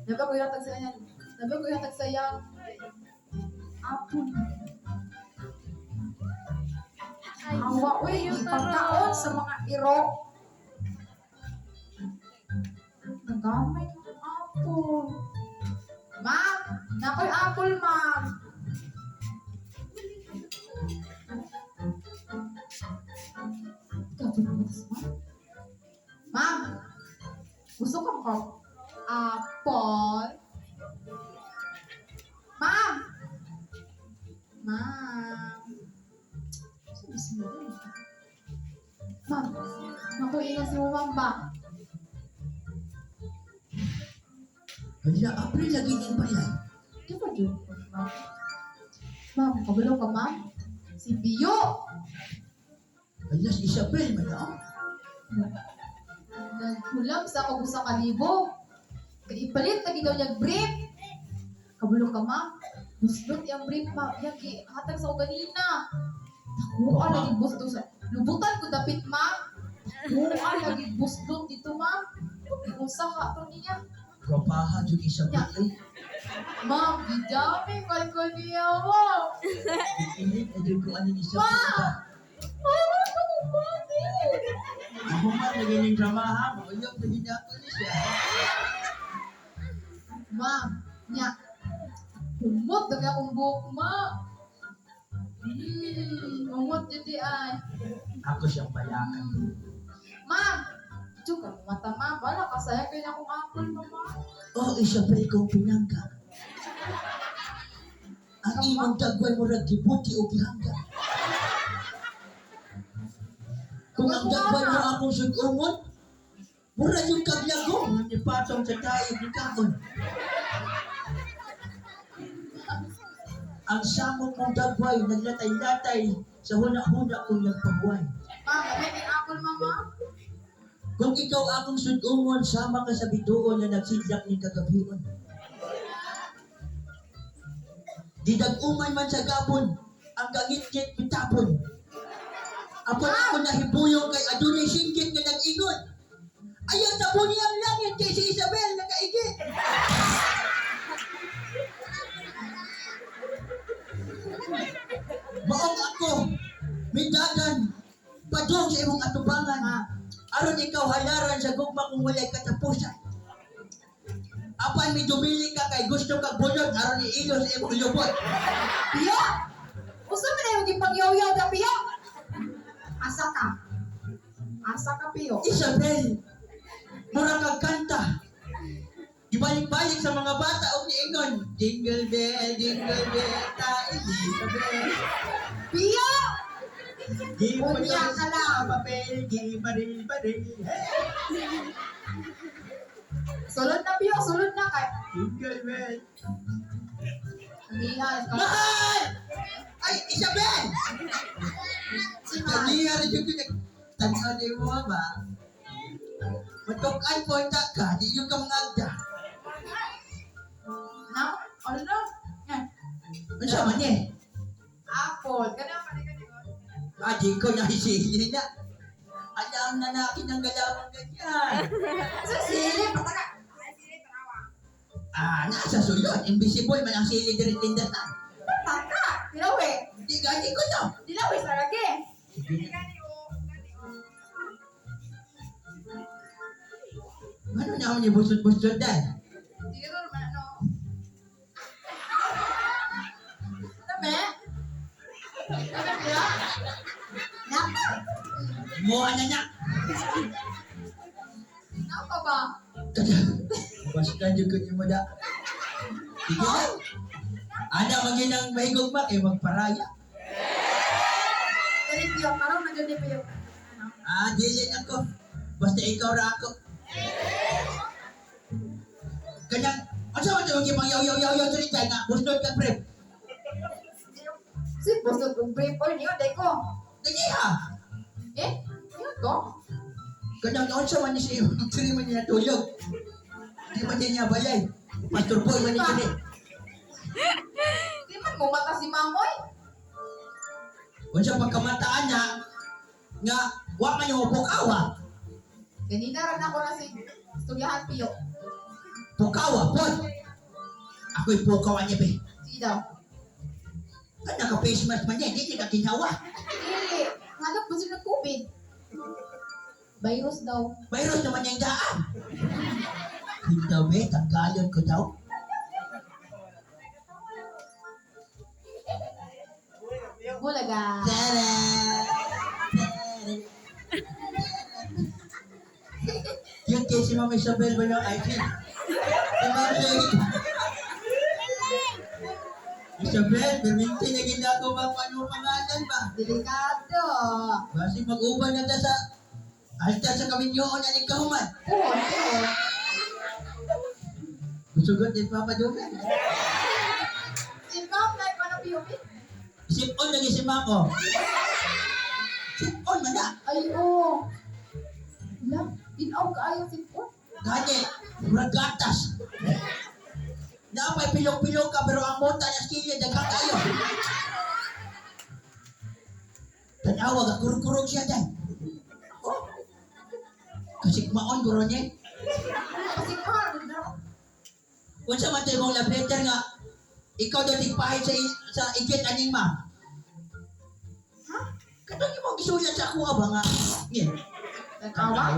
Nabi ko ihatag sa yan. Nabi ko ihatag sa yang apple. Awa, uy, pagkaon sa mga iro. Nagamay ng apple. Ma'am, nakoy apple, ma'am. Gabi na ba ma'am? Ma'am, gusto ko ko. Apple. Ma'am! Ma'am. Saan ba siya doon? Ma'am, naku, ingon si ma'am ba? Hala, April lagi ning balay. Di ba dyan? Ma'am? Ma'am, kabalo ka, ma'am? Si Biyo! Hala, si Isabel man ah. Naghulam sa ako sa kalibo. Kay ipalit lagi daw niya brief. Kabalo ka, ma'am? Buslot yung brief, ma'am. Yang gihatag sa ako ganina. Takuha lagi buslot sa... Lubutan ko dapit, ma'am. Takuha lagi buslot dito, ma'am. Usa ka to niya. Gwapaha jud Isabel. Ay, Ma'am, gidami man ko niya, ma'am. init na jud ko ani ni Isabel. Ma! Ay, wala ko kung bakit. Ako man lagi ning drama ha, mauyop lagi na ako ni siya. Ma'am, nya. Humot na akong buhok, ma'am. Humot yun di ay. Ako siyang balakan. Ma'am, Diyo ka mata, ma'am. Wala, kasaya kayo na akong apple, mama. Oh, Isabel kong pinangga. Ang imong dagway murag gibuti o gihangga. Kung ang dagway mo akong sud-umon, murag yung kaglagong nga nipatong sa tayo ni kaon. Ang samok mong dagway naglatay-latay sa huna-huna kong nagpabuhay. Ma'am, may may apple, mama. Kung ikaw akong sud-umon, sama ka sa bituon na nagsidlak ni kagabion. Didag-uman man sa gabon, ang gangit-ngit mitapon. Apan ako nahibuyong kay adunay singgit nga nag-ingon. Ayaw tabuni ang langit kay si Isabel nakaigit. Maong ako, midagan, padung sa imong atubangan. Ma'am, Aron ikaw halaran sa gugma kung walay katapusan. Apan mi dumili ka kay gusto kag bunot aron iilo sa imong lubot. Piyo! Usa man na yung gipangyaw-yaw da, Piyo! Asa ka? Asa ka, Piyo? Isabel, mura kag kanta. Gibalik-balik sa mga bata og niingon, jingle bell, ta Isabel. Piyo! Di Unya ka lang. papel, di baril baril. Hey, Sulod na, Piyo. Sulod na. Kay... jingle bell. Amihan ka. Mahal! Ay, Isabel! Mahal. Kaniya rin yung tanaw ni mo ba? Matukan po ta ka, di yung ka mga agda. Na? Ano na? Yan. Ano man eh? Apple. Kani ang kani kani. Ah, di ko naisili na. Alam na nakin ang galawang ganyan. Sa sili, pataka. Ay, sili, tanawa. Ah, nasa sulod. Invisible man ang sili diri tindahan. Pataka. Dilawi. Di gani ko to. Dilawi sa lagi. Sige na. Gani o. Gani o. Ano na ako ni busod-busod dahil? Di ka man ano. Dami. Dami pila. Napa. Muha na na. Napa ba? Kada. Basta dyan ko niyo mo da. Sige na. Ana maginang mahigog ma kay magparaya. Dali piyo, karon na dyan piyo. Ano? Ah, dili na ko. Basta ikaw ra ako. Kanyang, ano man yung pang yaw yaw yaw yaw diri dyan nga, busod ka pre. Si busog kong brief oy niyo day ko. Dali ha. Eh, niyo to? Kanyang unsa man ni siya, diri man niya tulog. Di man niya balay. Pastor boy man ni kini. Di man mo mata si Mamoy. Unsa pagkamataan niya nga wa man yung upukawa. Ganina ra na ako na si istoryahan piyo. Pukawa, pod. Ako'y pukawa niya, be. Sige daw. Ah, naka-face mask man niya, hindi niya kakinawa. Dili. Hanap ba sila ng COVID? Virus daw. Virus naman niyang daan. Hindi daw, be, tanggalon ko daw. Bulaga. Tada! Tada! Yung kay si Ma'am Isabel ba yung IT? Si Ma'am Isabel. Isabel, perminti na gina ko ba kung ano pangalan ba? Delikado. Basi mag-uban na ta sa alta sa kaminyoon na kahuman. Puhon, puhon. Gusugot din papadugan. Si ma'am, like, ano piyumi? Sip-on lagi si Ma'am, oh. Sip-on man na. Ay, oo. Wala, inaw ka ayaw si po. Gani, murag gatas. Napay pilok-pilok ka pero ang mota niya skilya daghang kayo. Tanawa ka kurog-kurog siya dyan. Oh. Kasigmaon guro niya. Kasi mahal, na. Unsa man tayo mong love letter nga ikaw daw tigpahit sa igit aning ma. Ha? Katong imong gisulat sa ako ba nga? Ngin. Nagkawa?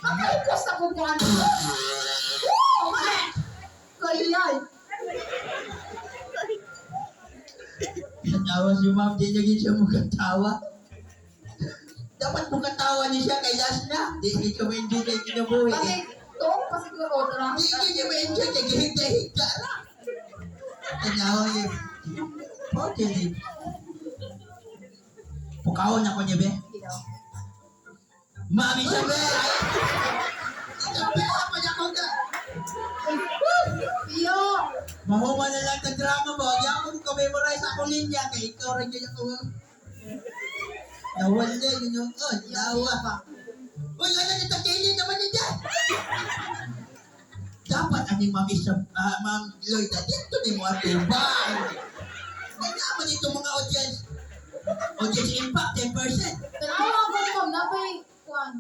Makaikos na kung ano. Oo, ma! Kayay. Natawa si ma'am, di niya gid siya mukatawa. Dapat mukatawa niya siya kay last na. Di gid siya ma-enjoy kay kinabuhi. Kasi, tuong pa siguro. Tara. Di gid siya ma-enjoy kay gihigda-higda ra. Tanawa niya. Pote ni. Pukawon ako niya, be. Sige daw. Ma'am Isabel! Isabel, ako niya ko ka. Iyo! Mahuma na lang ang drama mo. Hindi ako ko-memorize akong linya. Kay ikaw rin yun ako. Nawala yun yung oh, nawa. Uy, ano nito? Kailin naman yun dyan. Dapat aning Ma'am Isa, Ma'am Lloyda, dito ni mo atubang. Kaya naman ito mga audience. Audience impact, 10%. Tanawa ako ma'am, napay, kuan.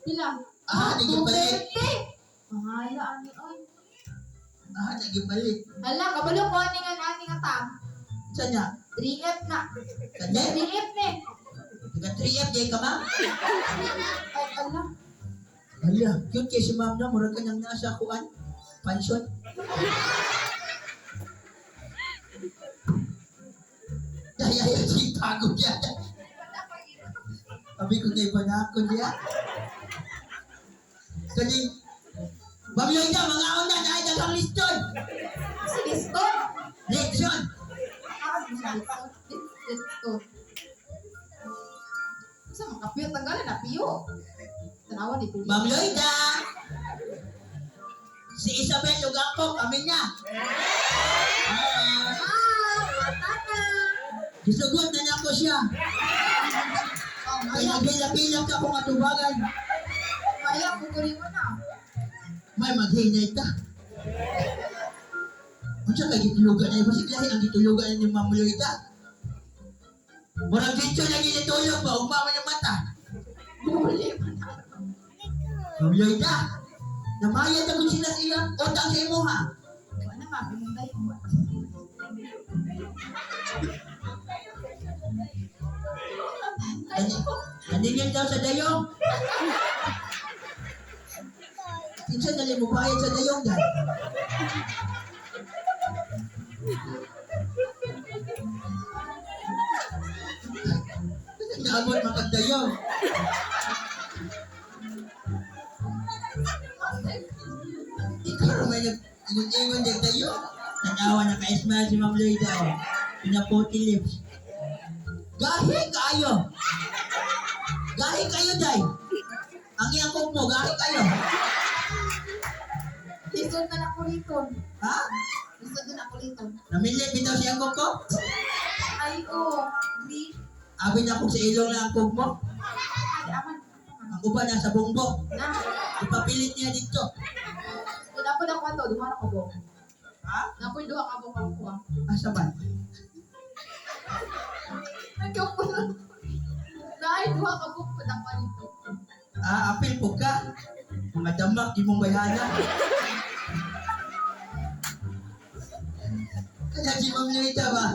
Pila? Ah, nagipalit. 250. Mahala, ani, ay. Ah, nagipalit. Hala, kabalo ko ani nga ani nga ta. Saan niya? 3F na. Saan niya? 3F ni. Taga 3F, di ka ma'am? Ay, ala. Hala, cute kay si ma'am na, murag ka nang nasa kuan. Pansyon. Ay, ay, ay, si tago niya. Sabi ko kay Banako niya. Kani, Ma'am Lloyda, mga una na ay daghang liston. Si Liston. Leksyon. Ah, si Liston. Liston. Sa mga kapiyo, tanggalan na piyo. Tanawa ni Pili. Ma'am Lloyda. Si Isabel Lugampo, kami niya. Ah, Ah, matata. gisugot na niya ko siya. Oh, Kaya maya, nagilak-ilak ka kung atubagan. maya, kukuri mo na. May maghinay ta. Unsa kay gitulugan ay basig lahi ang gitulugan ni Ma'am Lloyda. Murag dito na ginitulog ba ugma man ang mata. Buli man na. Ma'am Lloyda, namayad na kung sila sa iya, utang sa imuha. Wala nga, pinunday mo. Naningil daw sa dayong. Kinsa na mo bayad sa dayong dahil? Naabot makagdayong. Ikaw ra may nag-ingon-ingon din tayo. Tanawa na ka-smile si Ma'am Lloyda. Oh. Pinaputi lips. Gahi kayo. Gahi kayo, day. Ang iyangkog mo, gahi kayo. Lisod na lang ko rito. Ha? Lisod na ako rito. Namilit bitaw si angkog ko? Ay, oh. Green. Abi na kung sa ilong na angkog mo. Ay, aman. Ang uban nasa bungbo. Na. Ipapilit niya dito. Kung ako na kwanto, duha na ko bo. Ha? Napoy duha ka bo kang kuha. Asa ba? Nagkapo na. Naay duha ka bo pud ako nito. Ah, apil po ka. Mga damak, di mong bayhana. Kaya si Ma'am Lita ba?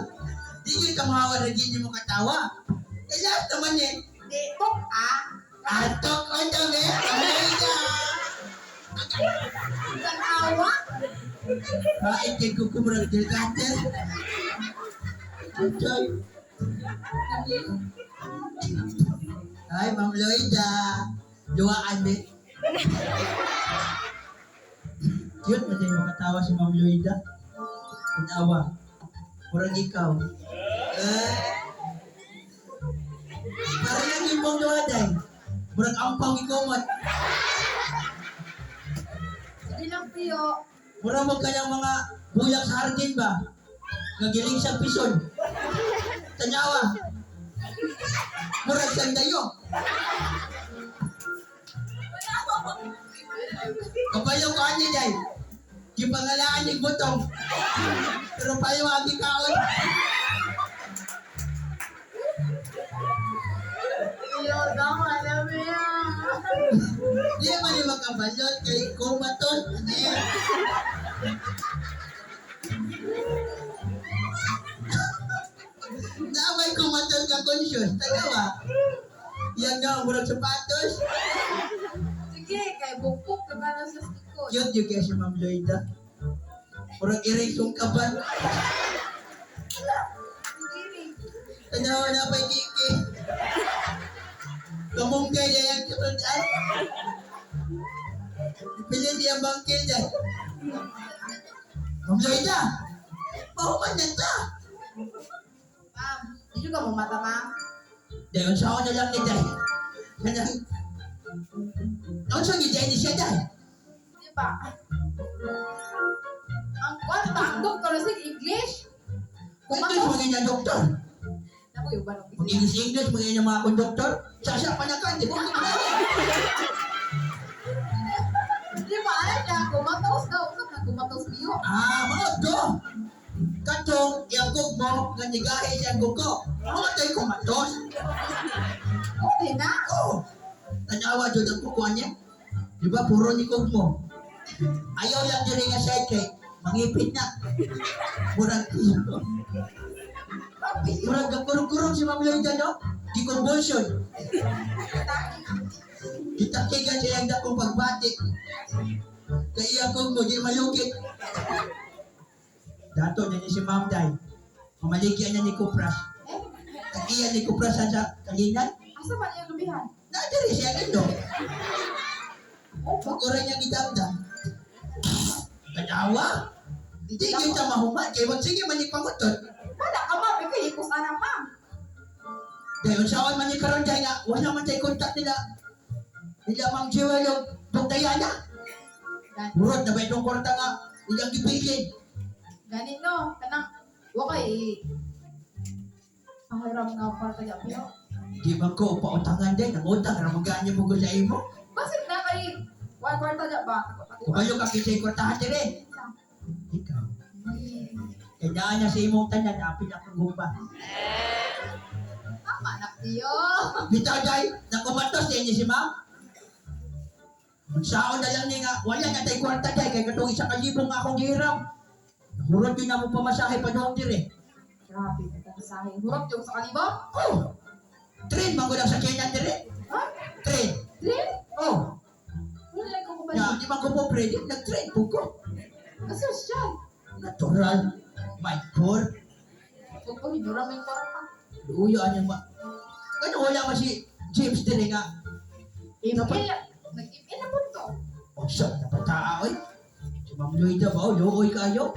Di nyo tamawa na di mo katawa. Eh, lahat naman eh. Di, tok ah. Atok on the way, Lita! Tanawa. Bakit kay kukumurang delgate? Chuchoy. Ay, Ma'am Loida. Luwaan, be. Cute na tayo makatawa si Ma'am Loida. Tanawa. Murag ikaw. Eh. Parang yung ibang duha day. Murag ampaw ikumot. Sige lang, Pio. Mura mo kayang mga bulak sa hardin ba? Nagiling sa pison. Tanawa. Murag sandayo. Kabayo ko ani day. Gipangalaan ni butong. Pero payo agi kaon. Pio, tama na, Pio. Di man ni makabalot kay kumaton. Ano Naamay kumaton ka conscious. Tanawa. Yan nga, murag sapatos. Sige, kay bukbuk ka ba na sa likod? Cute yung kaya si Ma'am Lloyda. Murag irisong kaban. Sige, rin. Tanawa na pa kiki. Kamunggay na yung susundan. Pili niya bangkil dyan. Ma'am Lloyda, pahuman na ta. Ma'am, di ka mamata, ma'am. Dahil sa ako na lang ni Day. Kanang, Ano sa gidya ni siya, Day? Di ba? Ang kwan, takdog ka sa English. English, mga niya doktor. Naku, yung balong Mag English English, mga niya mga konduktor. Sasa pa na ka, di ko Di ba? Alam niya, kumatos daw. Saan na kumatos niyo? Ah, mga do. Katong iagog mo, nga nigahe siya ang gugo. Mga tayo kumatos. Okay na. Oo. Tanawa jud ang kukuha niya. Di ba, puro ni kog mo. Ayaw lang diri nga side kay mangipit na. Murag murag gakurog-kurog si Ma'am Lloyda, no? Giconvulsion. Gitakigan siya ang dakong pagbatik. Kay iya kog mo, di malugit. Dato na niya si Ma'am Day. Mamaligyan niya ni Kupras. Eh, Ang iya ni Kupras sa kalinan. asa man yung lubihan? Nadiri siya gando. Oh, ba? Pagkuran niya gidamdam. Tanawa. Di kita mahuman. Kaya wag sige man ipangutot. Wala ka, ma'am. Ikaw, ikos na, ma'am. Dahil sa man ni karon dahil nga wala man tayo kontak nila. Nila Ma'am Jewel yung Dok Diana. Murot na ba itong kwarta nga ilang gipigil. Gani no, kanang wa kay pahiram nga kwarta ya pero Di ba ko pautangan din, nangutang ra magaan mo ko sa imo. basit na kay wa kwarta ya ba? Kumayo ka kisay kwartahan dire. Ikaw. Kaya naa niya sa imong tanan, apil akong gupa. Tama na tiyo. Bitaw day, nakumatos din niya si ma'am. Unsaon na lang ni nga, wala na tay kwarta day, kay katong 1,000 nga akong gihiram. Nahurot yun na mo pamasahe pa noong dire. Grabe ka pamasahe. Hurot yung sa kalibo? Oh! Train, mangulang sa Kenya dire. Ha? Train. Train? Oh! Wala lang ko Na, kubalik. di man ko po pwede, nag-train po ko. Kasi siya. Natural. My God. Huwag ko hinura mo yung kwarta. Luyo ano ba? Kano wala man si James dire nga. Email. Nag-email na po to. Oh, siya, napataa, oy. Si Ma'am Lloyda ba? Oh, luoy kayo.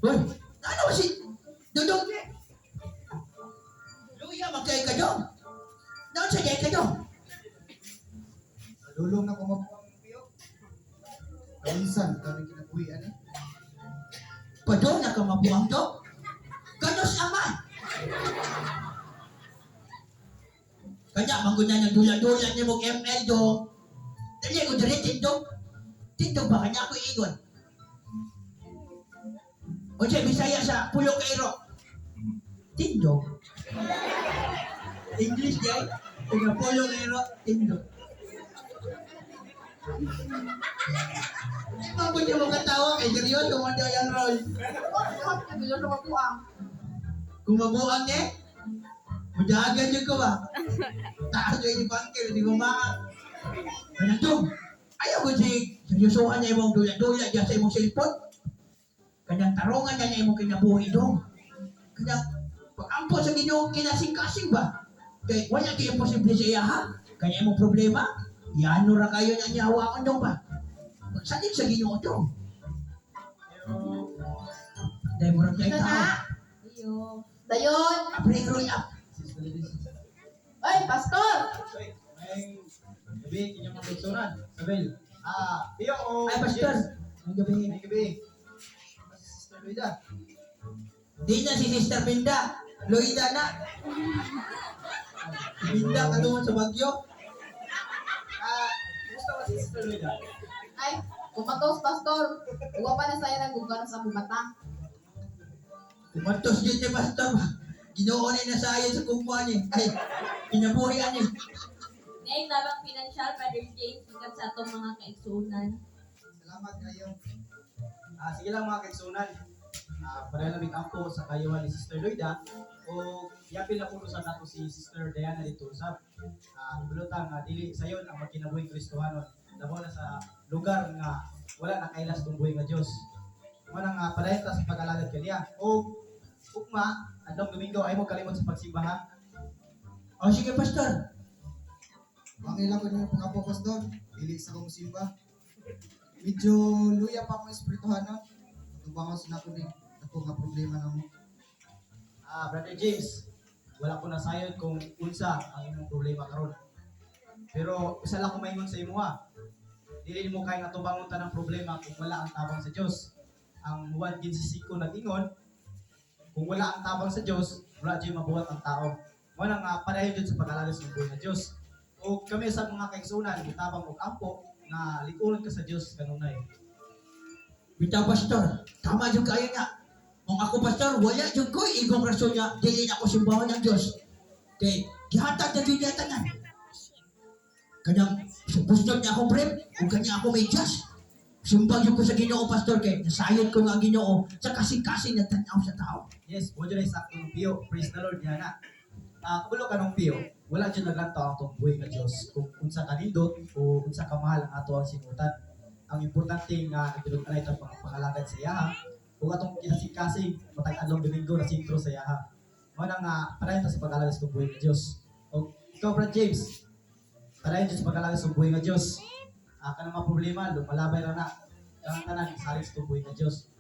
Uy, ano ba si Dudong? Luya, magkay ka dong. Naon sa ka dong? Nalulong na kumabuang piyo. Kainsan, kami kinabuhian eh. Padong na ka mabuang dong. Kanos aman. Kanya, mangguna ng dula-dula ni mong ML dong. Dali ko diri, tindog. Tindog ba? Kanya ako ingon. O siya, Bisaya sa Pulo Kairo. Tindog. English niya. Taga Pulo Kairo, tindog. Di ba po siya makatawa kay seryoso man daw yung role. Wa ka bilon ko buang. Kung mabuang eh, mudagan yun ko ba? Taas yun yung bangkil, di ko maa. Kaya to, ayaw ko si seryosohan niya imong dula-dula diya sa imong cellphone. Kanyang tarungan niya niya imong kinabuhi dong. Kanyang pag-ampo sa Ginoo kinasing-kasing ba? Kay wala kay imposible sa iya ha. Kanya imong problema, yano ra kayo niya niya hawakan dong ba? Pagsalig sa Ginoo dong. Dahil murag kay Ito tao. na. Iyo. Dayon. Apre roy up. Ay, pastor. May gabi, inyong mga kaigsunan. Sabel. Ah, Pio o Ay, pastor. Ang gabi. May gabi. Sister Luida. Di na si Sister Binda. Loida na. Binda ka doon sa Bagyo. Ah, kumusta ba si Sister Luida? Ay, kumatos, pastor. Uwa pa na saya nagugano sa bumata. Kumatos yun si Pastor. Ginoo ni nasayan sa kumpuan eh. Ay, kinabuhian eh. Ngayon tabang pinansyal, Brother James, gikan sa atong mga kaigsuonan. Salamat kayo. Ah, sige lang mga kaigsunan. Ah, pareho lang ampo sa kayuhan ni Sister Luida o yapil na puno sa nato si Sister Diana dito sa ibulutan nga dili sayon ang magkinabuhing Kristohanon labaw na sa lugar nga wala na kailas tong buhi nga Dios. Mao na nga padayon ta sa pag-alagad kaniya. O ugma adlong Domingo ay mo kalimot sa pagsimba ha. O sige, Pastor. Pangila ko niyo pag Pastor. Dili sa kong simba. Medyo luya pa akong espirituhanon. Tubangon sa nako ni ako nga problema na mo. Ah, Brother James, wala ko nasayod kung unsa ang imong problema karon. Pero usa lang ko maingon sa imo ha. Dili nimo kay nga tubangon tanang problema kung wala ang tabang sa Dios. Ang Juan 15:5 nag-ingon, kung wala ang tabang sa Dios, wala jud mabuhat ang tao. Mao na nga padayon jud sa pag-alagad sa buhay nga Dios. O kami sa mga kaigsunan, gitabang og ampo nga likuron ka sa Dios kanunay. Bitaw, Pastor. Tama yung kayo nga. Kung ako, Pastor, wala yung ko. Igong rason nga, dili na ako simbahon ng Diyos. Kay, gihatag na yun niya tanan. Kanang, subustot niya akong prem, kung kanya ako may Diyos. Simbag yun ko sa Ginoo, Pastor, kay nasayod ko nga ang Ginoo sa kasing-kasing na tanaw sa tao. Yes, mo dyan ay sakto ng piyo. Praise the Lord niya na. Ah, kabalo ka ng piyo, wala dyan naglantaw ang atong buhi nga Diyos. Kung unsa ka nindot o unsa ka mahal ang ato ang sinutan. Ang importante nga nagdulog na itong mga pangalagad sa iyaha. Ug atong kinasing-kasing matag adlong Domingo na sentro sa iyaha. Mao na nga padayon ta sa pag-alagad sa itong buhi nga Diyos. Og ikaw, Brad James, padayon jud sa pag-alagad sa itong buhi nga Diyos. Ah, kanang mga problema, lumalabay ra na. Kanang tanan, salig sa itong buhi nga Diyos.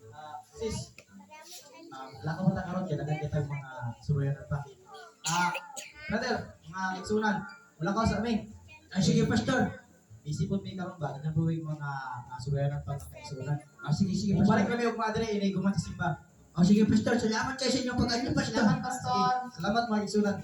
Ah, sis, lakaw ta karon kay daghan kita mga suruyan pa. Ah, brother, mga igsunan, wala ka sa amin. Ay, sige, Pastor. Busy po mi karon ba? Daghan po yung mga suruyan pa mga igsunan. Ah, sige, sige, Kung balik Pastor. kami og madre inay guman sa simba. Ah, sige, Pastor. Salamat kayo sa inyong pag-ano, Pastor. Salamat, pastor. Salamat mga igsunan.